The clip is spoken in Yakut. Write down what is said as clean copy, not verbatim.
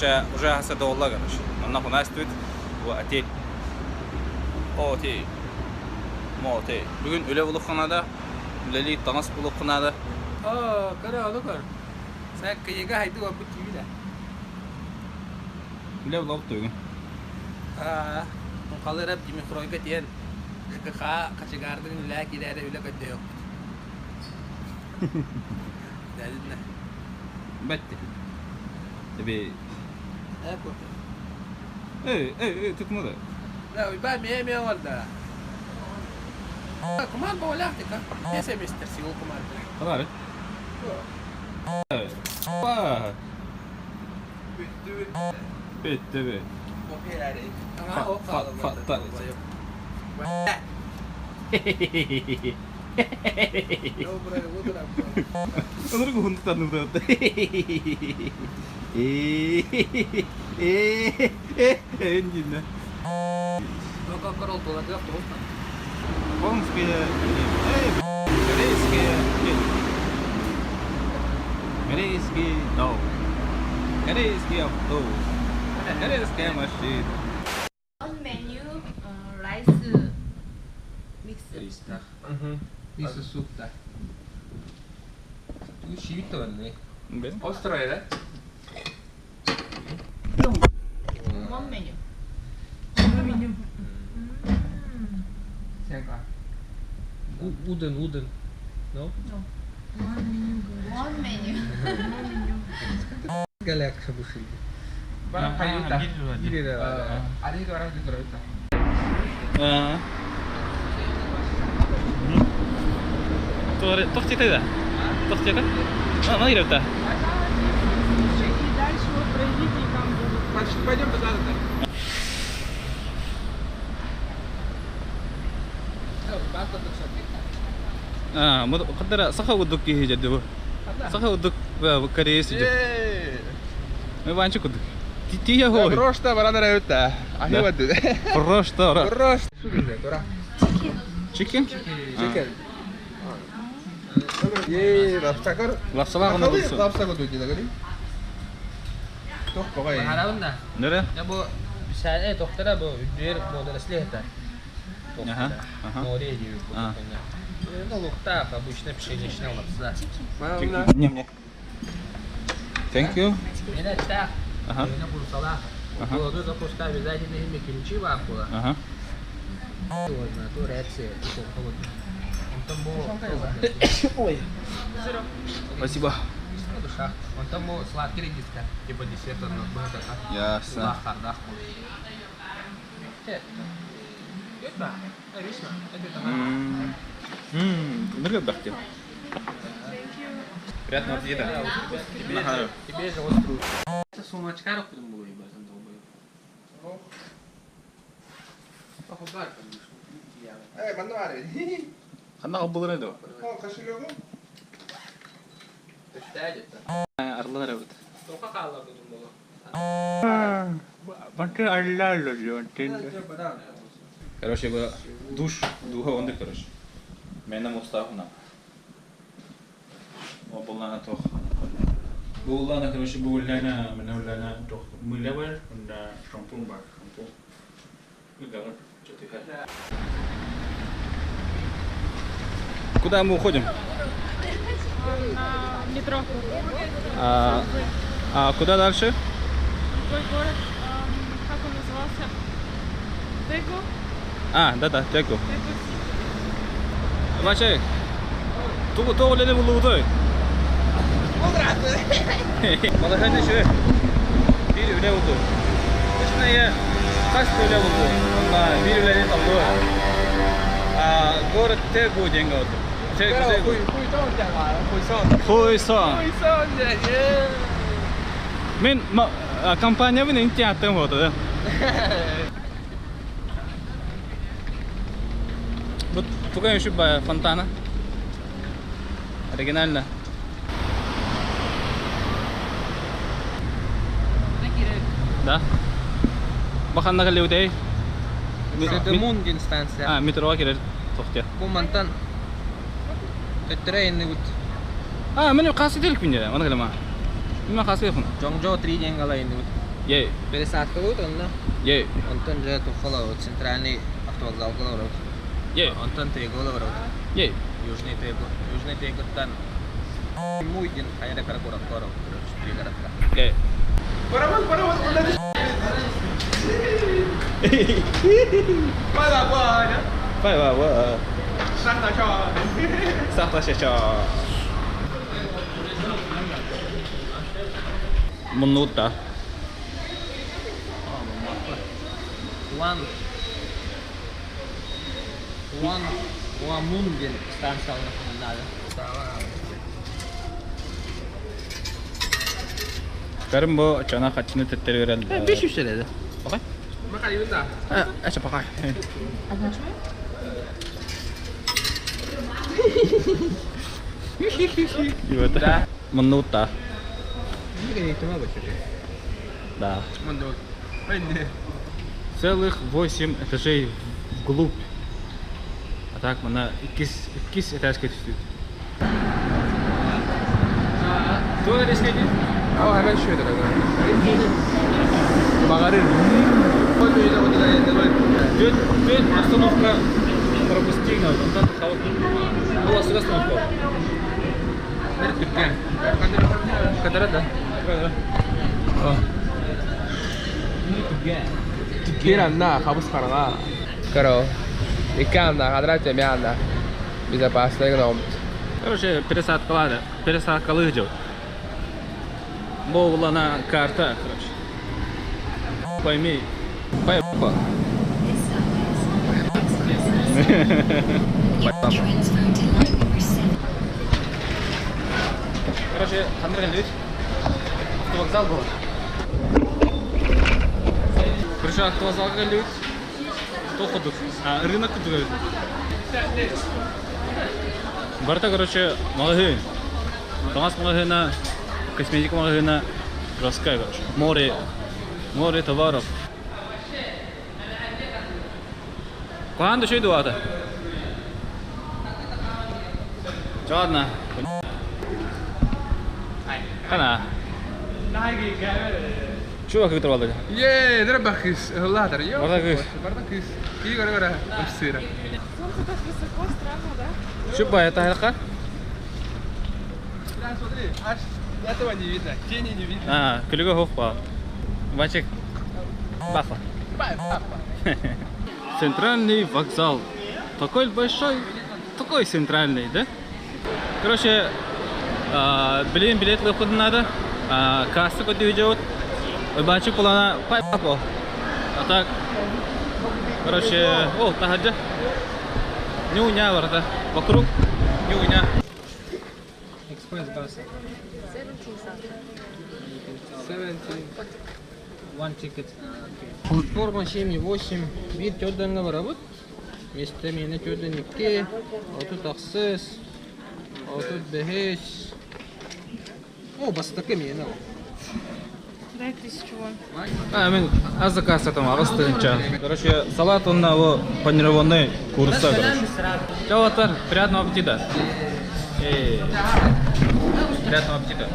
Короче, уже хаса долла, короче. Манна хунастыбыт. Бу отель. Отель. Мотель. Бүгүн үлэ булуохха наада. Үлэлии таҥас булуохха наада. Оо, көрө, ону көр. Сэ кыйыга хайды барбыт киһи Үлэ булабыт бүгүн. Аа, муҥхалыырап Димитройга тиэн ЖКХ хачыгаардын үлээ киирээри үлэ көрдөһүөхпүт. Дядинна. Бэтти. Тебе... Э, кофе. Эй, эй, эй, тутма да. Да, уйбаа миэ эмиэ оҥордо. Куман боолаах тика. Тиэсэ мистер Сиул кумаарды. Қалары? Па. Бүттүбүт. Бетти бе. Кофе эрээри. Аңаа ол Фа, фа, хаалаллар. та. Доброе утро. Онорго хундуктан урат. Эндинне. Кока-кола туладыах туһунан. Понская, корейская, корейский дом, корейский автобус, корейская машина. On menu, rice mix. Miso soup да. 이거 재밌다 Бен? Острая, One menu. да? Wooden, wooden. No? One menu. Галяк шабушили. Бара Тохтита да? Тохтита? А, ну И дальше вот пройдите, и там будут. Пойдем туда, да. А, قدر صخا ودك هي جدو. صخا ودك корейский جد. Мы ванчик кудук. Тия хой. Просто барана раюта. Ахиваду. Просто. Просто. Chicken? Chicken. 예, 랍스타거. Лапсалаа гына булсын. 랍스타거 도지 나가리. Тох когай. Нере? Бу сәне доктора бу үдер модерсле это. Ага. Ага. Море дип. А. Ну, лукта обычно пшеничная лапса. Не, мне. Thank you. Мене так. Ага. Мене курсала. Ага. Холоду запускаю обязательно ими кимчи вакула. Ага. Ладно, то реакция. Ой. Спасибо. Он там сладкий редиска, типа десерт, он был такой. Ясно. Мм. бахте. Приятного аппетита. Тебе же острую. Сумочка кудum булой базан долбой. Ханна булыр иде. Арлар бит. Короче, бу душ, духа онды, короче. Мен мустахуна. Обулана тох. Булана, короче, булана, менә тох. Мыла бар, унда шампунь бар, шампунь. Куда мы уходим? На метро. А куда дальше? Другой город, как он назывался? Тегу. А, да-да, Тегу. Тегу Сити. Мачай. Тугу тугу лени булуду. Малахайны шү. Бир үлэ булду. Үчүнэ я хас үлэ булду. Онна бир үлэни талды. А город Тегу деген болду. Тегу Тегу. Хуйсон. Мен компания менен театрым болду да. Вот тугай еще фонтана. Оригинально. Да. Баханна калеудей. Мунгин станция. А, метроға керер тоқтия. Бу мантан төттөрө энни бут. А, мен қасы делік менде, оны калема. Мен қасы ехун. Жоңжо 3 ден гала энни бут. Е. Пересадкалыыр онно. Е. Онтон дьэ туохха олоробут? Центральный автовокзалга олоробут. Е. Онтон Тегу олоробут. Е. Южный Тегу. Южный Тегуттан Муйдин хайа да кыра куоракка олоробут, короче, пригородка. Е. Паровоз, паровоз, куда ты Пала-пала. Пай-ва-ва. Шахта-ча. Сахта-ча-ча. Муннута. Уан Уан Уамун диэн станциялар наада. Карым бу чана хачыны төттөрү берен. 500 эрэ. Пока. Эче пока. Да. Муннута. Да. Целых 8 этажей вглубь. А так мына иккис иккис этажка түстүк. Туох эрискэйдин? Түөрт түөрт остановка пропустил. Онтон Была сюда остановка. Катара да. Киранна, хабыс хараҥа. Каро. Икки ааннаах, адраа эмиэ ааннаах. Безопасный гына Короче, пересадкалады. Пересадкалыы дьыл. Бу на карта, короче. Пойми. Пой. Transfer to line number 7. Короче, Андрей Львович, автовокзал был. Короче, автовокзалга кэллибит. Тоходук. А, рынок курдук. Барыта, короче, маҕаһыын. Таҥас маҕаһыына, косметика маҕаһыына, жесткая, короче. Море, море товаров. Куһаҕан да үчүгэй дуо Ладно. Хана. Чего как это Е, дырбахыс, ладер, ё. Бардакыс. Бардакыс. Ки гора гора, сыра. Солнце так высоко, странно, да? Что это хайка? Да, смотри, аж этого не видно, тени не видно. А, күлүгэ суох па. Вачек. Баха. Центральный вокзал. Такой большой, такой центральный, да? Короче, билигин билет ылыахпытын наада. Касса көрдүү дьиэбит. Бачык булана пай папо. А так, короче, о, таһырдьа. Нюня барыта. Вокруг нюня. Express bus. 17. One ticket. Платформа 7,8. Биир түөрт барабыт. Миэстэ миэнэ 42. 36. 35. О, бастакы миэнэ. Дай 1000 вон. А, мин аз там аҕыс тыһыынча. Короче, салат он на его панированный курица, короче. Чё, Отар, приятного аппетита. Эй, приятного аппетита.